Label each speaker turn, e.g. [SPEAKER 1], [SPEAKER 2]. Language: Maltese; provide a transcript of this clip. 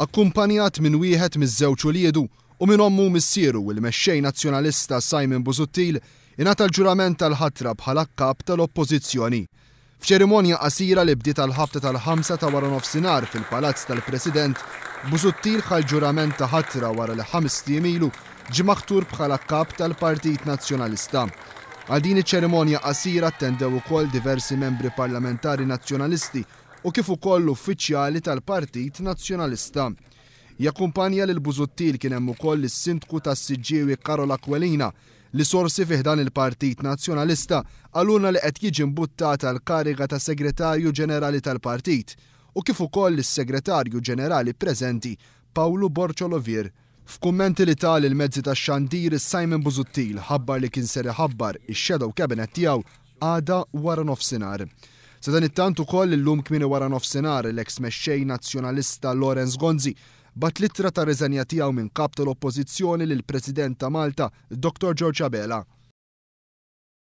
[SPEAKER 1] Akkumpanjat minn wieħed miż-żewġ uliedu u minn ommu u missieru, il-Mexxej Nazzjonalista Simon Busuttil ingħata l-ġurament tal-ħatra bħala Kap tal-Oppożizzjoni. F'ċerimonja qasira li bdiet għall-ħabta tal-ħamsa ta' waranofsinhar fil-Palazz tal-President, Busuttil ħa l-ġurament ta' ħatra wara li ħamest ijiem ilu ġie maħtur bħala Kap tal-Partit Nazzjonalista. Għal din iċ-ċerimonja qasira attendew ukoll diversi membri parlamentari Nazzjonalisti u kif ukoll uffiċjali tal-Partit Nazzjonalista. Jakkumpanja lil Busuttil kien hemm ukoll is-Sindku tas-Siġġiewi Karol Aquilina li sorsi fi ħdan il-Partit Nazzjonalista qalulna li qed jiġi mbuttat għall-kariga ta' Segretarju Ġenerali tal-Partit u kif ukoll is-Segretarju Ġenerali preżenti Pawlu Borg Olivier. F'kummenti li ta lill-mezzi tax-xandir Simon Busuttil ħabbar li kien ser iħabbar ix-shadow cabinet tiegħu għada waranofsinhar. Sadanittant ukoll illum kmieni waranofsinhar l-eks mexxej Nazzjonalista Lawrence Gonzi bagħat l-ittra ta' riżenja tiegħu minn Kap tal-Oppożizzjoni lill-President ta' Malta Dottor George Abela.